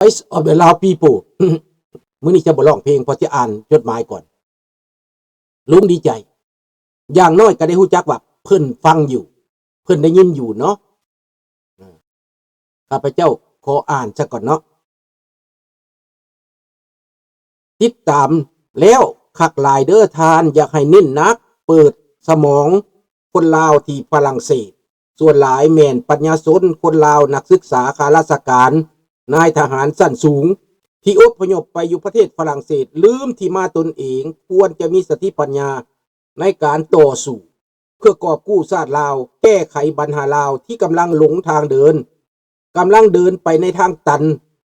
Voice of the Lao People ມື້ນີ້ຈະບໍ່ຮ້ອງເພງ ເພາະຈະອ່ານຈົດໝາຍກ່ອນ. ລຸງດີໃຈ ຢ່າງໜ້ອຍກໍໄດ້ຮູ້ຈັກວ່າເພິ່ນຟັງຢູ່ ເພິ່ນໄດ້ຍິນຢູ່ເນາະ. ເອີ ຂ້າພະເຈົ້າຂໍອ່ານຊະກ່ອນເນາະ. ຕິດຕາມແລ້ວຄັກຫຼາຍເດີ້ທ່ານ, ຢາກໃຫ້ເນັ້ນໜັກເປີດສະໝອງຄົນລາວທີ່ຝຣັ່ງເສດ, ສ່ວນຫຼາຍແມ່ນປັນຍາຊົນຄົນລາວ, ນັກສຶກສາ, ຂ້າລາຊະການ, ນາຍທະຫານຊັ້ນສູງ ທີ່ອົບພະຍົບໄປຢູ່ປະເທດຝຣັ່ງເສດ ລືມທີ່ມາຕົນເອງ, ຄວນຈະມີສະຕິປັນຍາໃນການຕໍ່ສູ້ ເພື່ອກອບກູ້ຊາດລາວ, ແກ້ໄຂບັນຫາລາວທີ່ກຳລັງຫຼົງທາງເດີນ, ກຳລັງເດີນໄປໃນທາງຕັນ,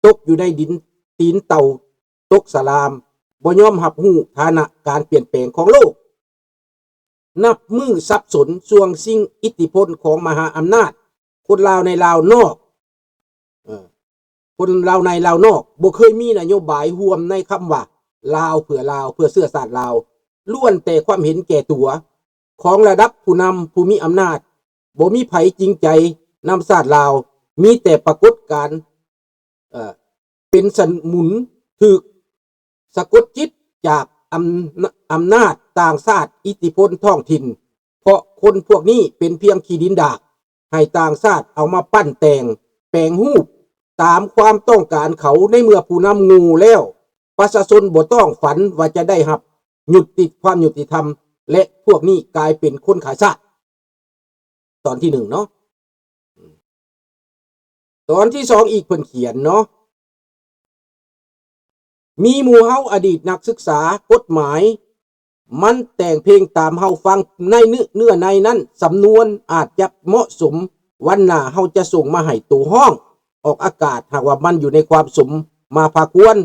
ຕົກຢູ່ໃນດິນ, ຕີນເຕົ່າຕົກສະລາມ, ບໍ່ຍອມຮັບຮູ້ຖານະການປ່ຽນແປງຂອງໂລກ. ນັບມື້ສັບສົນຊ່ວງຊິງອິດທິພົນຂອງມະຫາອຳນາດ, ຄົນລາວໃນລາວນອກ, ເອີ ຄົນລາວໃນລາວນອກ ບໍ່ເຄີຍມີນະໂຍບາຍຮ່ວມໃນຄຳວ່າ ລາວເພື່ອລາວ ເພື່ອເຊື້ອຊາດລາວ, ລ້ວນແຕ່ຄວາມເຫັນແກ່ຕົວຂອງລະດັບຜູ້ນຳຜູ້ມີອຳນາດ, ບໍ່ມີໃຜຈິງໃຈນຳຊາດລາວ, ມີແຕ່ປາກົດການ ເອີ ເປັນສະໝຸນ ຖືກສະກົດຈິດຈາກອຳ ອຳນາດຕ່າງຊາດ, ອິດທິພົນທ້ອງຖິ່ນ, ເພາະຄົນພວກນີ້ເປັນພຽງຂີ້ດິນດາກ ໃຫ້ຕ່າງຊາດເອົາມາປັ້ນແຕ່ງແປງຮູບຕາມຄວາມຕ້ອງການເຂົາ. ໃນເມື່ອຜູ້ນຳໂງ່ແລ້ວ, ປະຊາຊົນບໍ່ຕ້ອງຝັນວ່າຈະໄດ້ຮັບຍຸຕິ ຄວາມຍຸຕິທຳ ແລະ ພວກນີ້ກາຍເປັນຄົນຂາຍຊາດ. ຕອນທີໜຶ່ງເນາະ. ຕອນທີສອງອີກເພິ່ນຂຽນເນາະ, ມີໝູ່ເຮົາອະດີດນັກສຶກສາກົດໝາຍ ມັນແຕ່ງເພງຕາມເຮົາຟັງໃນເນື້ອ ເນື້ອໃນນັ້ນ, ສຳນວນອາດຈະເໝາະສົມ, ວັນໜ້າເຮົາຈະສົ່ງມາໃຫ້ໂຕຮ້ອງອອກອາກາດ, ຫາກວ່າມັນຢູ່ໃນຄວາມສົມມາພາຄວນ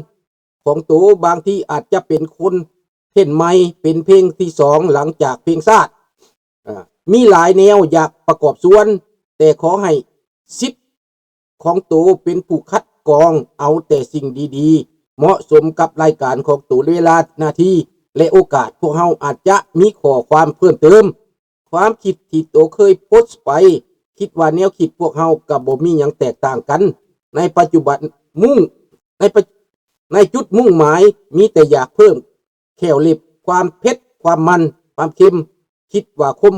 ຂອງໂຕ, ບາງທີອາດຈະເປັນຄົນເທັນໃໝ່, ເປັນເພງທີສອງຫຼັງຈາກເພງຊາດ. ເອີ ມີຫຼາຍແນວຢາກປະກອບສ່ວນ, ແຕ່ຂໍໃຫ້ສິດ ຂອງໂຕເປັນຜູ້ຄັດກອງເອົາແຕ່ສິ່ງດີໆ ເໝາະສົມກັບລາຍການຂອງໂຕ, ເວລາ, ໜ້າທີ່ ແລະ ໂອກາດ. ພວກເຮົາອາດຈະມີຂໍ້ຄວາມເພີ່ມເຕີມ. ຄວາມຄິດທີ່ໂຕເຄີຍໂພສໄປ, ຄິດວ່າແນວຄິດພວກເຮົາກໍບໍ່ມີຫຍັງແຕກຕ່າງກັນ. ໃນປັດຈຸບັນມຸ່ງ, ໃນປະ, ໃນຈຸດມຸ່ງໝາຍ ມີແຕ່ຢາກເພີ່ມແຂ້ວເລັບ, ຄວາມເຜັດ, ຄວາມມັນ, ຄວາມເຄັມ. ຄິດວ່າຄົມ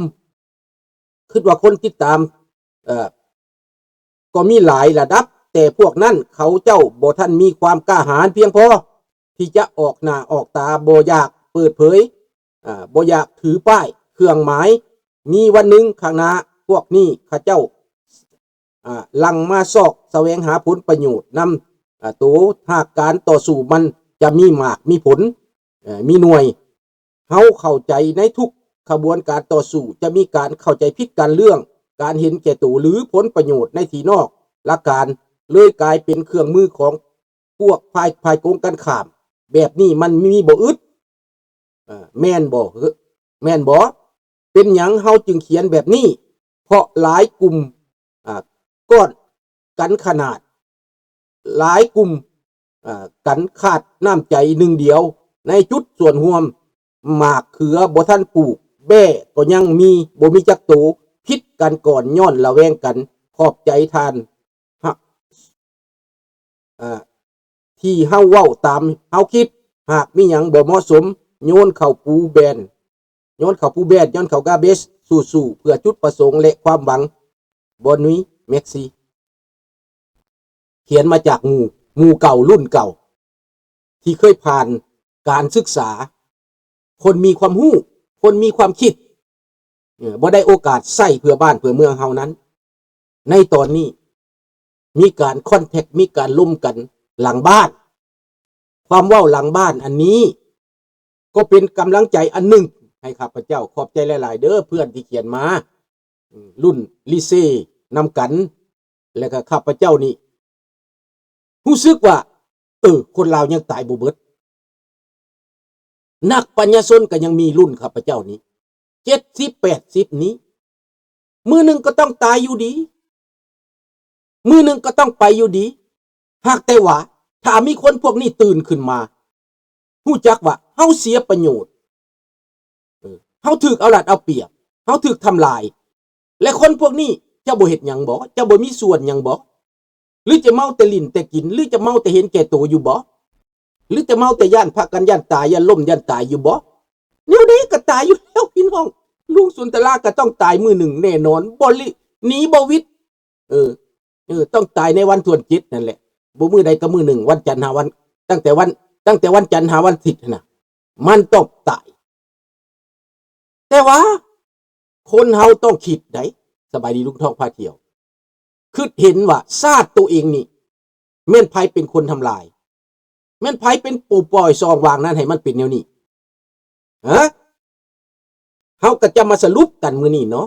ຄິດວ່າຄົນຕິດຕາມ, ເອີ ກໍມີຫຼາຍລະດັບ, ແຕ່ພວກນັ້ນເຂົາເຈົ້າບໍ່ທັນມີຄວາມກ້າຫານພຽງພໍທີ່ຈະອອກໜ້າອອກຕາ, ບໍ່ຢາກເປີດເຜີຍ, ເອີ ບໍ່ຢາກຖືປ້າຍເຄື່ອງໝາຍ. ມີວັນໜຶ່ງຂ້າງໜ້າ, ພວກນີ້ເຂົາເຈົ້າ ອ່າ ຫຼັ່ງມາຊອກສະແຫວງຫາຜົນປະໂຫຍດນຳ, ອ່າ ໂຕ, ຫາກການຕໍ່ສູ້ມັນຈະມີໝາກມີຜົນ, ເອີ ມີໜ່ວຍ. ເຮົາເຂົ້າໃຈໃນທຸກຂະບວນການຕໍ່ສູ້ຈະມີການເຂົ້າໃຈຜິດກັນເລື່ອງການເຫັນແກ່ໂຕ ຫຼື ຜົນປະໂຫຍດໃນທີ່ນອກຫຼັກການ, ເລີຍກາຍເປັນເຄື່ອງມືຂອງພວກຝ່າຍ, ຝ່າຍກົງກັນຂ້າມ. ແບບນີ້ມັນມີບໍ່ອຶດ. ເອີ ແມ່ນບໍ່? ແມ່ນບໍ່? ເປັນຫຍັງເຮົາຈຶ່ງຂຽນແບບນີ້? ເພາະຫຼາຍກຸ່ມ, ອ່າ, ກ້ອນກັນຂະໜາດ, ຫຼາຍກຸ່ມ, ອ່າ, ກັນຂາດນ້ຳໃຈໜຶ່ງດຽວ. ໃນຈຸດສ່ວນຮ່ວມ, ໝາກເຂືອບໍ່ທັນປູກ, ແບ້ກໍຍັງມີ, ບໍ່ມີຈັກໂຕ, ຜິດກັນກ່ອນຍ້ອນລະແວງກັນ. ຂອບໃຈທ່ານ, ຮະ, ເອີ ທີ່ເຮົາເວົ້າຕາມເຮົາຄິດ, ຫາກມີຫຍັງບໍ່ເໝາະສົມ, ໂຍນເຂົ້າປູແບນ, ໂຍນເຂົ້າປູແບນ, ໂຍນເຂົ້າກາເບຈ, ສູ້ໆ ເພື່ອຈຸດປະສົງ ແລະ ຄວາມຫວັງ. ບອນນີ ແມັກຊີ ຂຽນມາຈາກໝູ່, ໝູ່ເກົ່າ, ລຸ້ນເກົ່າ ທີ່ເຄີຍຜ່ານການສຶກສາ, ຄົນມີຄວາມຮູ້, ຄົນມີຄວາມຄິດ, ເອີ ບໍ່ໄດ້ໂອກາດໃຊ້ເພື່ອບ້ານເພື່ອເມືອງເຮົານັ້ນ. ໃນຕອນນີ້ມີການຄອນແທັກ, ມີການລົມກັນຫຼັງບ້ານ. ຄວາມເວົ້າຫຼັງບ້ານອັນນີ້ກໍເປັນກຳລັງໃຈອັນໜຶ່ງໃຫ້ຂ້າພະເຈົ້າ. ຂອບໃຈຫຼາຍໆເດີ້ ເພື່ອນທີ່ຂຽນມາ, ລຸ້ນລິເຊນຳກັນ. ແລະກະຂ້າພະເຈົ້ານີ້ຮູ້ສຶກວ່າ, ເອີ, ຄົນລາວຍັງຕາຍບໍ່ເບິດ. ນັກປັນຍາຊົນກໍຍັງມີລຸ້ນຂ້າພະເຈົ້ານີ້ ເຈັດສິບ ແປດສິບນີ້, ມື້ໜຶ່ງກໍຕ້ອງຕາຍຢູ່ດີ, ມື້ໜຶ່ງກໍຕ້ອງໄປຢູ່ດີ. ຫາກແຕ່ວ່າຖ້າມີຄົນພວກນີ້ຕື່ນຂຶ້ນມາ, ຮູ້ຈັກວ່າເຮົາເສຍປະໂຫຍດ, ເອີ, ເຮົາຖືກເອົາລັດເອົາປຽບ, ເຮົາຖືກທຳລາຍ, ແລະ ຄົນພວກນີ້ຈະບໍ່ເຮັດຫຍັງບໍ? ຈະບໍ່ມີສ່ວນຫຍັງບໍ? ຫຼື ຫຼືຈະເມົາແຕ່ຫຼິ້ນແຕ່ກິນ ຫຼືຈະເມົາແຕ່ເຫັນແກ່ໂຕຢູ່ບໍ ຫຼືຈະເມົາແຕ່ຢ້ານພະກັນ ຢ້ານຕາຍ ຢ້ານລົ້ມ ຢ້ານຕາຍຢູ່ບໍ? ແນວໃດກໍຕາຍຢູ່ແລ້ວພີ່ນ້ອງ ລຸງສຸນທະລາກໍຕ້ອງຕາຍມື້ໜຶ່ງແນ່ນອນ ບໍ່ຫຼີກ ໜີບໍ່ຫວິດ ເອີ ເອີ ຕ້ອງຕາຍໃນວັນທວນເຈັດນັ້ນແຫຼະ ບໍ່ມື້ໃດກໍມື້ໜຶ່ງ ວັນຈັນຫາວັນ ຕັ້ງແຕ່ວັນ ຕັ້ງແຕ່ວັນຈັນຫາວັນທິດຫັ້ນນະ ມັນຕ້ອງຕາຍ. ແຕ່ວ່າຄົນເຮົາຕ້ອງຄິດໃດ໋ ສະບາຍດີລຸງທອງພາທ່ຽວ ຄິດເຫັນວ່າຊາດໂຕເອງນີ້ ແມ່ນໃຜເປັນຄົນທຳລາຍ? ແມ່ນໃຜເປັນຜູ້ປ່ອຍຊ່ອງວ່າງນັ້ນໃຫ້ມັນເປັນແນວນີ້? ຮະ? ເຮົາກໍຈະມາສະຫຼຸບກັນມື້ນີ້ເນາະ.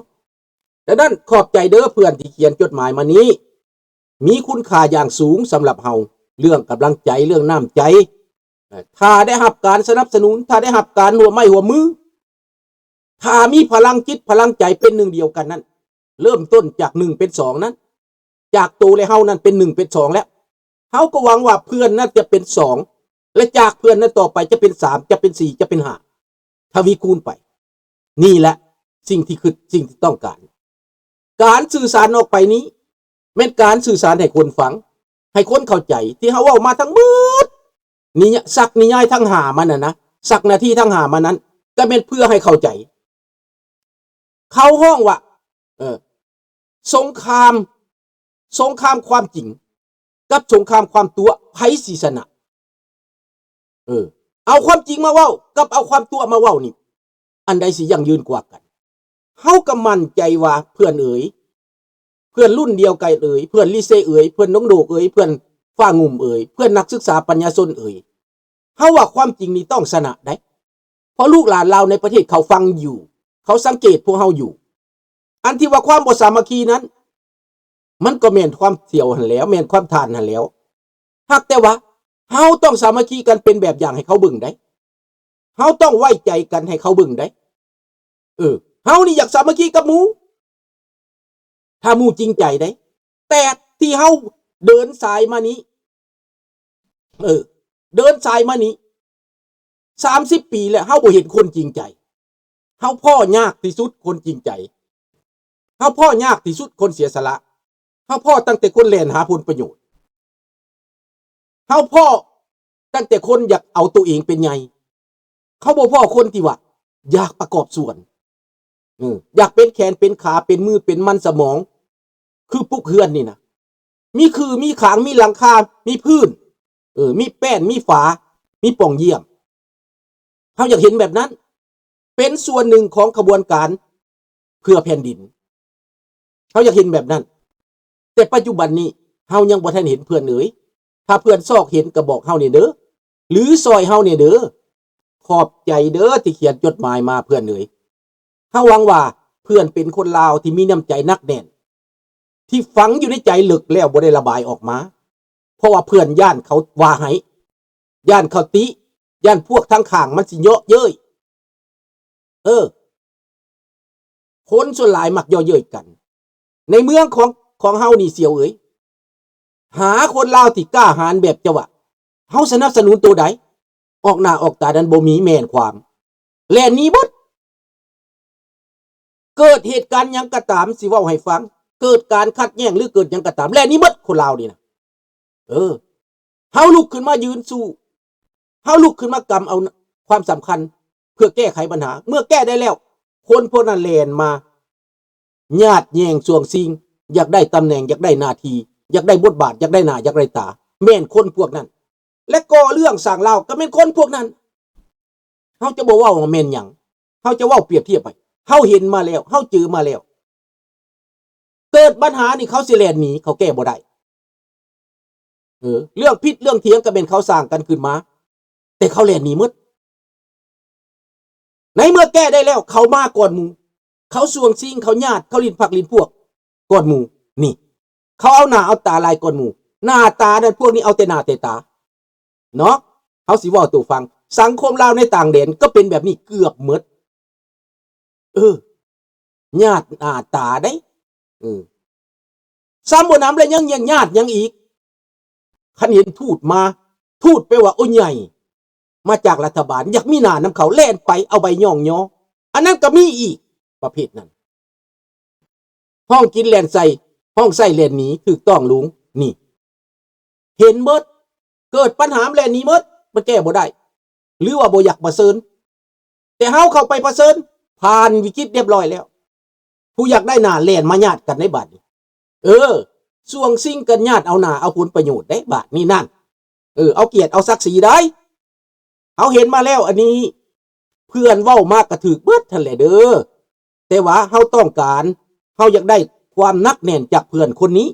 ດັ່ງນັ້ນ ຂອບໃຈເດີເພື່ອນທີ່ຂຽນຈົດໝາຍມານີ້ ມີຄຸນຄ່າຢ່າງສູງສຳລັບເຮົາ ເລື່ອງກຳລັງໃຈ ເລື່ອງນ້ຳໃຈ. ເອີ ຖ້າໄດ້ຮັບການສະໜັບສະໜູນ, ຖ້າໄດ້ຮັບການຮ່ວມໄມ້ຮ່ວມມື, ຖ້າມີພະລັງຈິດພະລັງໃຈເປັນໜຶ່ງດຽວກັນນັ້ນ, ເລີ່ມຕົ້ນຈາກໜຶ່ງເປັນສອງນັ້ນ, ຈາກໂຕ ແລະ ເຮົານັ້ນເປັນໜຶ່ງເປັນສອງແລ້ວ, ເຮົາກໍຫວັງວ່າເພື່ອນນັ້ນຈະເປັນສອງ ແລະ ຈາກເພື່ອນນັ້ນຕໍ່ໄປຈະເປັນສາມ ຈະເປັນສີ່ ຈະເປັນຫ້າ ທະວີຄູນໄປ. ນີ້ແຫຼະສິ່ງທີ່ຄິດ ສິ່ງທີ່ຕ້ອງການ. ການສື່ສານອອກໄປນີ້ ແມ່ນການສື່ສານໃຫ້ຄົນຟັງ ໃຫ້ຄົນເຂົ້າໃຈ ທີ່ເຮົາເວົ້າມາທັງໝົດນີ້ ສັກນິຍາຍທັງຫ້າມັນນະນະ ສັກນາທີທັງຫ້າມັນນັ້ນ ກໍແມ່ນເພື່ອໃຫ້ເຂົ້າໃຈ. ເຂົາຮ້ອງວ່າ ເອີ ສົງຄາມ ສົງຄາມຄວາມຈິງ ກັບສົງຄາມຄວາມຕົວະ ໃຜຊິຊະນະ? ເອີ ເອົາຄວາມຈິງມາເວົ້າ ກັບເອົາຄວາມຕົວະມາເວົ້ານີ້ ອັນໃດຊິຢັ້ງຢືນກວ່າກັນ? ເຮົາກໍໝັ້ນໃຈວ່າ ເພື່ອນເອີຍ ເພື່ອນລຸ້ນດຽວກັນເອີຍ ເພື່ອນລີເຊເອີຍ ເພື່ອນດົງໂດກເອີຍ ເພື່ອນຟ້າງຸ່ມເອີຍ ເພື່ອນນັກສຶກສາປັນຍາຊົນເອີຍ ເຮົາວ່າຄວາມຈິງນີ້ຕ້ອງຊະນະໄດ໋ ເພາະລູກຫຼານລາວໃນປະເທດເຂົາຟັງຢູ່ ເຂົາສັງເກດພວກເຮົາຢູ່. ອັນທີ່ວ່າຄວາມບໍ່ສາມັກຄີນັ້ນ ມັນກໍແມ່ນຄວາມທ່ຽວຫັ້ນແຫຼ້ວ ແມ່ນຄວາມທ່ານຫັ້ນແຫຼ້ວ. ຫາກແຕ່ວ່າເຮົາຕ້ອງສາມັກຄີກັນ ເປັນແບບຢ່າງໃຫ້ເຂົາເບິ່ງໄດ໋ ເຮົາຕ້ອງໄວ້ໃຈກັນໃຫ້ເຂົາເບິ່ງໄດ໋. ເອີ ເຮົານີ້ຢາກສາມັກຄີກັບໝູ່ ຖ້າໝູ່ຈິງໃຈເດ້. ແຕ່ທີ່ເຮົາເດີນສາຍມານີ້ ເອີ ເດີນສາຍມານີ້ ສາມສິບປີແລ້ວ ເຮົາບໍ່ເຫັນຄົນຈິງໃຈ. ເຮົາພໍ້ຍາກທີ່ສຸດຄົນຈິງໃຈ. ເຮົາພໍ້ຍາກທີ່ສຸດຄົນເສຍສະຫຼະ. ເຮົາພໍ້ຕັ້ງແຕ່ຄົນແລ່ນຫາຜົນປະໂຫຍດ. ເຮົາພໍ້ຕັ້ງແຕ່ຄົນຢາກເອົາໂຕເອງເປັນໃຫຍ່. ເຮົາບໍ່ພໍ້ຄົນທີ່ວ່າຢາກປະກອບສ່ວນ. ເອີ ຢາກເປັນແຂນເປັນຂາ ເປັນມືເປັນມັນສະໝອງ ຄືປຸກເຮືອນນີ້ນະ ມີຄືມີຂາງ ມີຫຼັງຄາ ມີພື້ນ ເອີ ມີແປ້ນ ມີຝາ ມີປ່ອງຢ້ຽມ. ເຮົາຢາກເຫັນແບບນັ້ນ ເປັນສ່ວນໜຶ່ງຂອງຂະບວນການເພື່ອແຜ່ນດິນ. ເຮົາຢາກເຫັນແບບນັ້ນ. ແຕ່ປັດຈຸບັນນີ້ເຮົາຍັງບໍ່ທັນເຫັນເພື່ອນເອີຍ. ຖ້າເພື່ອນຊອກເຫັນກໍບອກເຮົາແດ່ເດີ ຫຼືຊ່ອຍເຮົາແດ່ເດີ. ຂອບໃຈເດີທີ່ຂຽນຈົດໝາຍມາເພື່ອນເອີຍ. ເຮົາຫວັງວ່າເພື່ອນເປັນຄົນລາວທີ່ມີນ້ຳໃຈໜັກແໜ້ນ ທີ່ຝັງຢູ່ໃນໃຈເລິກແລ້ວບໍ່ໄດ້ລະບາຍອອກມາ ເພາະວ່າເພື່ອນຢ້ານເຂົາວ່າໃຫ້ ຢ້ານເຂົາຕິ ຢ້ານພວກທາງຂ້າງມັນຊິເຍາະເຍີ້ຍ. ເອີ ຄົນສ່ວນຫຼາຍມັກເຍາະເຍີ້ຍກັນ. ໃນເມືອງຂອງ ຂອງເຮົານີ້ ສ່ຽວເອີຍ ຫາຄົນລາວທີ່ກ້າຫານແບບເຈົ້າວ່າ ເຮົາສະໜັບສະໜູນໂຕໃດ? ອອກໜ້າອອກຕານັ້ນບໍ່ມີ ແມ່ນຄວາມ ແລ່ນໜີເບິດ. ເກີດເຫດການຫຍັງກໍຕາມ ຊິເວົ້າໃຫ້ຟັງ ເກີດການຂັດແຍ່ງ ຫຼືເກີດຫຍັງກໍຕາມ ແລ່ນໜີເບິດ ຄົນລາວນີ້ນະ. ເອີ ເຮົາລຸກຂຶ້ນມາຢືນສູ້ ເຮົາລຸກຂຶ້ນມາກຳເອົາຄວາມສຳຄັນ ເພື່ອແກ້ໄຂບັນຫາ. ເມື່ອແກ້ໄດ້ແລ້ວ ຄົນພວກນັ້ນແລ່ນມາຍາດແຍ່ງຊ່ວງຊິງ ຢາກໄດ້ຕຳແໜ່ງ ຢາກໄດ້ໜ້າທີ່ ຢາກໄດ້ບົດບາດ ຢາກໄດ້ໜ້າ ຢາກໄດ້ຕາ ແມ່ນຄົນພວກນັ້ນ. ແລະ ກໍ່ເລື່ອງສ້າງລາວກໍແມ່ນຄົນພວກນັ້ນ. ເຮົາຈະບໍ່ເວົ້າວ່າແມ່ນຫຍັງ ເຮົາຈະເວົ້າປຽບທຽບໄປ ເຮົາເຫັນມາແລ້ວ ເຮົາເຈີມາແລ້ວ. ເກີດບັນຫານີ້ເຂົາຊິແລ່ນໜີ ເຂົາແກ້ບໍ່ໄດ້. ເອີ ເລື່ອງຜິດເລື່ອງຖຽງກໍແມ່ນເຂົາສ້າງກັນຂຶ້ນມາ ແຕ່ເຂົາແລ່ນໜີໝົດ. ໃນເມື່ອແກ້ໄດ້ແລ້ວ ເຂົາມາກ່ອນໝູ່ ເຂົາຊ່ວງຊິງ ເຂົາຍາດ ເຂົາຫຼິ້ນພັກຫຼິ້ນພວກກ່ອນໝູ່. ນີ້ ເຂົາເອົາໜ້າເອົາຕາຫຼາຍກ່ອນໝູ່. ໜ້າຕານັ້ນ ພວກນີ້ເອົາແຕ່ໜ້າແຕ່ຕາເນາະ. ເຮົາຊິເວົ້າສູ່ຟັງ ສັງຄົມລາວໃນຕ່າງແດນກໍເປັນແບບນີ້ເກືອບໝົດ. ເອີ ຍາດໜ້າຕາເດ້. ເອີ ຊ້ຳບໍ່ໜຳແລ້ວຍັງຍາດຫຍັງອີກ. ຄັນເຫັນທູດມາ ທູດແປວ່າ ໂອ້ ໃຫຍ່ ມາຈາກລັດຖະບານ ຢາກມີໜ້ານຳເຂົາ ແລ່ນໄປເອົາໃບຍ້ອງຍໍ. ອັນນັ້ນກໍມີອີກປະເພດນັ້ນ. ຮ້ອງກິນແລ່ນໃສ່ ຮ້ອງໃສ່ແລ່ນໜີ ຖືກຕ້ອງລຸງ. ນີ້ ປັນເບິດ ເກີດບັນຫາແລ່ນໜີເບິດ ມັນແກ້ບໍ່ໄດ້ ຫຼືວ່າບໍ່ຢາກປະເຊີນ. ແຕ່ເຮົາເຂົ້າໄປປະເຊີນ ຜ່ານວິກິດຮຽບຮ້ອຍແລ້ວ. ຜູ້ຢາກໄດ້ໜ້າແລ່ນມາຍາດກັນໃນບາດນີ້ ເອີ ຊ່ວງຊິງກັນຍາດເອົາໜ້າເອົາຜົນປະໂຫຍດເດ້ບາດນີ້ນັ້ນ ເອີ ເອົາກຽດເອົາສັກສີໄດ້. ເຮົາເຫັນມາແລ້ວ ອັນນີ້ເພື່ອນເວົ້າມາກະຖືກເບິດຫັ້ນແຫຼະເດີ ແຕ່ວ່າເຮົາຕ້ອງການ ເຮົາຢາກໄດ້ຄວາມໜັກແໜ້ນຈາກເພື່ອນຄົນນີ້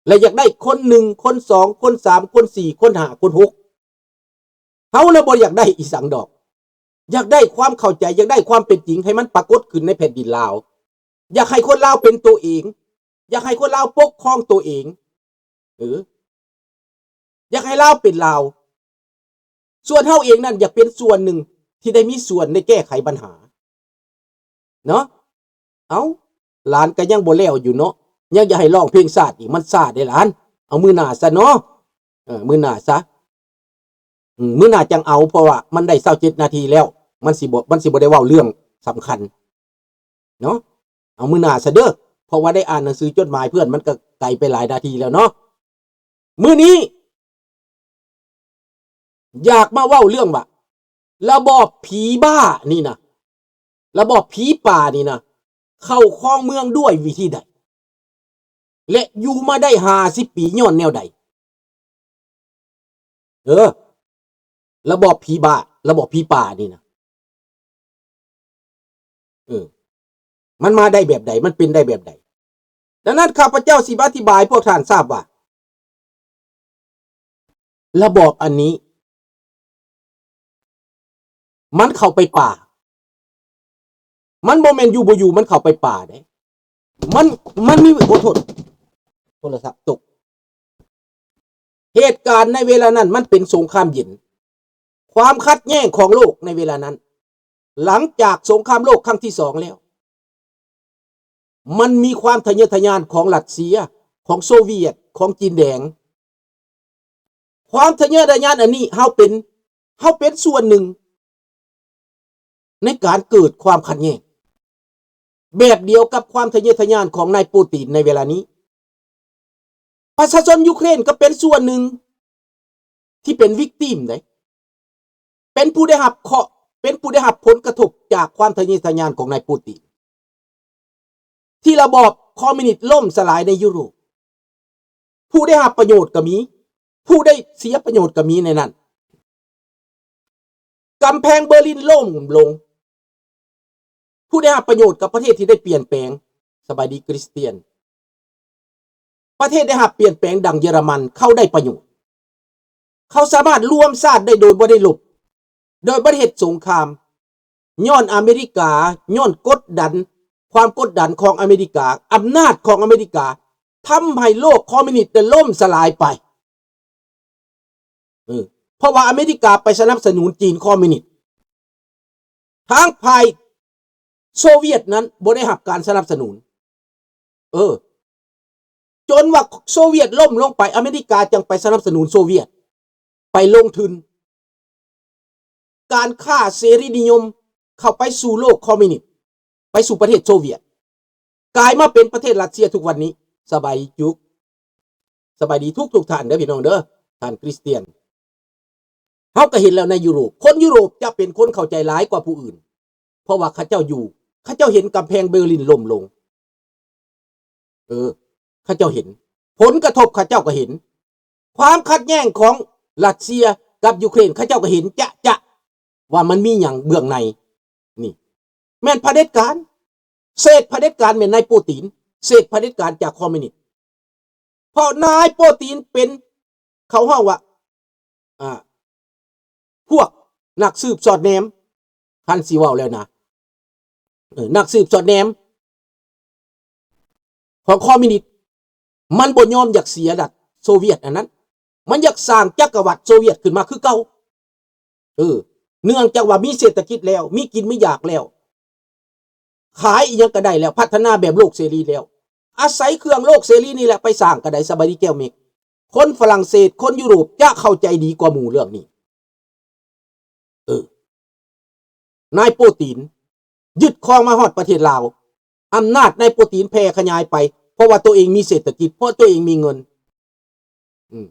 ແລະ ຢາກໄດ້ຄົນໜຶ່ງ ຄົນສອງ ຄົນສາມ ຄົນສີ່ ຄົນຫ້າ ຄົນຫົກ. ເຮົານະບໍ່ຢາກໄດ້ອີ່ສັງດອກ ຢາກໄດ້ຄວາມເຂົ້າໃຈ ຢາກໄດ້ຄວາມເປັນຈິງໃຫ້ມັນປາກົດຂຶ້ນໃນແຜ່ນດິນລາວ. ຢາກໃຫ້ຄົນລາວເປັນໂຕເອງ ຢາກໃຫ້ຄົນລາວປົກຄອງໂຕເອງ ເອີ ຢາກໃຫ້ລາວເປັນລາວ. ສ່ວນເຮົາເອງນັ້ນຢາກເປັນສ່ວນໜຶ່ງທີ່ໄດ້ມີສ່ວນໄດ້ແກ້ໄຂບັນຫາເນາະ. ເອົ້າ ຫຼານກໍຍັງບໍ່ແລ້ວຢູ່ເນາະ ຍັງຢາກໃຫ້ຮ້ອງເພງຊາດອີກ ມັນຊ້າເດ້ຫຼານ. ເອົາມື້ໜ້າຊະເນາະ ເອີ ມື້ໜ້າຊະ ອືມ ມື້ໜ້າຈັ່ງເອົາ ເພາະວ່າມັນໄດ້ຊາວເຈັດນາທີແລ້ວ ມັນຊິບໍ່ ມັນຊິບໍ່ໄດ້ເວົ້າເລື່ອງສຳຄັນເນາະ. ເອົາມື້ໜ້າຊະເດີ ເພາະວ່າໄດ້ອ່ານໜັງສືຈົດໝາຍເພື່ອນ ມັນກໍໄກໄປຫຼາຍນາທີແລ້ວເນາະ. ມື້ນີ້ຢາກມາເວົ້າເລື່ອງວ່າ ລະບອບຜີບ້ານີ້ນະ ລະບອບຜີປ່ານີ້ນະ ເຂົ້າຄອງເມືອງດ້ວຍວິທີໃດ ແລະ ຢູ່ມາໄດ້ຫ້າສິບປີຍ້ອນແນວໃດ? ເອີ ລະບອບຜີບ້າ ລະບອບຜີປ່ານີ້ນະ ເອີ ມັນມາໄດ້ແບບໃດ? ມັນເປັນໄດ້ແບບໃດ? ດັ່ງນັ້ນ ຂ້າພະເຈົ້າຊິມາອະທິບາຍໃຫ້ພວກທ່ານຊາບວ່າ ລະບອບອັນນີ້ ມັນເຂົ້າໄປປ່າ ມັນບໍ່ແມ່ນຢູ່ບໍ່ຢູ່ ມັນເຂົ້າໄປປ່າເດ້. ມັນ ມັນມີ ໂອ້ ໂທດ ໂທລະສັບຕົກ. ເຫດການໃນເວລານັ້ນ ມັນເປັນສົງຄາມເຢັນ ຄວາມຂັດແຍ່ງຂອງໂລກໃນເວລານັ້ນ ຫຼັງຈາກສົງຄາມໂລກຄັ້ງທີສອງແລ້ວ ມັນມີຄວາມທະເຍີທະຍານຂອງຣັດເຊຍ ຂອງໂຊວຽດ ຂອງຈີນແດງ. ຄວາມທະເຍີທະຍານອັນນີ້ ເຮົາເປັນ ເຮົາເປັນສ່ວນໜຶ່ງໃນການເກີດຄວາມຂັດແຍ່ງ ແບບດຽວກັບຄວາມທະເຍີທະຍານຂອງນາຍປູຕິນໃນເວລານີ້. ປະຊາຊົນຢູເຄຣນກໍເປັນສ່ວນໜຶ່ງທີ່ເປັນວິກຕິມເດ້ ເປັນຜູ້ໄດ້ຮັບເຄາະ ເປັນຜູ້ໄດ້ຮັບຜົນກະທົບຈາກຄວາມທະເຍີທະຍານຂອງນາຍປູຕິນ ທີ່ລະບອບຄອມມິວນິດລົ້ມສະຫຼາຍໃນຢູໂຣບ. ຜູ້ໄດ້ຮັບປະໂຫຍດກໍມີ ຜູ້ໄດ້ເສຍປະໂຫຍດກໍມີໃນນັ້ນ. ກຳແພງເບີລິນລົ້ມລົງ. ຜູ້ໄດ້ຮັບປະໂຫຍດກັບປະເທດທີ່ໄດ້ປ່ຽນແປງ. ສະບາຍດີຄຣິສຕຽນ. ປະເທດໄດ້ຮັບປ່ຽນແປງດັ່ງເຢຍລະມັນ ເຂົາໄດ້ປະໂຫຍດ. ເຂົາສາມາດລວມຊາດໄດ້ໂດຍບໍ່ໄດ້ລົບ ໂດຍບໍ່ໄດ້ເຮັດສົງຄາມ. ຍ້ອນອາເມລິກາ ຍ້ອນກົດດັນ ຄວາມກົດດັນຂອງອາເມລິກາ ອຳນາດຂອງອາເມລິກາ ທຳໃຫ້ໂລກຄອມມິວນິດໄດ້ລົ້ມສະຫຼາຍໄປ. ເອີ ເພາະວ່າອາເມລິກາໄປສະໜັບສະໜູນຈີນຄອມມິວນິດ. ທາງຝ່າຍໂຊວຽດນັ້ນບໍ່ໄດ້ຮັບການສະໜັບສະໜູນ. ເອີ ຈົນວ່າໂຊວຽດລົ້ມລົງໄປ ອາເມລິກາຈຶ່ງໄປສະໜັບສະໜູນໂຊວຽດ ໄປລົງທຶນ ການຄ້າເສລີນິຍົມເຂົ້າໄປສູ່ໂລກຄອມມິວນິດ ໄປສູ່ປະເທດໂຊວຽດ ກາຍມາເປັນປະເທດຣັດເຊຍທຸກວັນນີ້. ສະບາຍດີຈຸກ ສະບາຍດີທຸກໆທ່ານເດີພີ່ນ້ອງເດີ ທ່ານຄຣິສຕຽນ. ເຮົາກໍເຫັນແລ້ວໃນຢູໂຣບ ຄົນຢູໂຣບຈະເປັນຄົນເຂົ້າໃຈຫຼາຍກວ່າຜູ້ອື່ນ ເພາະວ່າເຂົາເຈົ້າຢູ່ ເຂົາເຈົ້າເຫັນກຳແພງເບີລິນລົ້ມລົງ. ເອີ ເຂົາເຈົ້າເຫັນ ຜົນກະທົບເຂົາເຈົ້າກໍເຫັນ. ຄວາມຂັດແຍ່ງຂອງຣັດເຊຍກັບຢູເຄຣນ ເຂົາເຈົ້າກໍເຫັນຈະໆວ່າມັນມີຫຍັງເບື້ອງໃນ. ນີ້ແມ່ນຜະເດັດການ ເສດຜະເດັດການແມ່ນນາຍປູຕິນ ເສດຜະເດັດການຈາກຄອມມິວນິດ. ເພາະນາຍປູຕິນເປັນ ເຂົາເວົ້າວ່າ ອ່າ ພວກນັກສືບສອດແນມ ຄັນຊິເວົ້າແລ້ວນະ ເອີ ນັກສືບສອດແນມຂອງຄອມມິວນິດ ມັນບໍ່ຍອມຢາກເສຍລັດໂຊວຽດອັນນັ້ນ ມັນຢາກສ້າງຈັກກະວັດໂຊວຽດຂຶ້ນມາຄືເກົ່າ. ເອີ ເນື່ອງຈາກວ່າມີເສດຖະກິດແລ້ວ ມີກິນມີຢາກແລ້ວ ຂາຍອີ່ຫຍັງກໍໄດ້ແລ້ວ ພັດທະນາແບບໂລກເສລີແລ້ວ ອາໄສເຄື່ອງໂລກເສລີນີ້ແຫຼະໄປສ້າງກໍໄດ້. ສະບາຍດີແກ້ວເມັກ. ຄົນຝຣັ່ງເສດ ຄົນຢູໂຣບຈະເຂົ້າໃຈດີກວ່າໝູ່ເລື່ອງນີ້. ເອີ ນາຍປູຕິນຍຶດຄອງມາຮອດປະເທດລາວ ອຳນາດນາຍປູຕິນແຜ່ຂະຫຍາຍໄປ ເພາະວ່າໂຕເອງມີເສດຖະກິດ ເພາະໂຕເອງມີເງິນ. ອືມ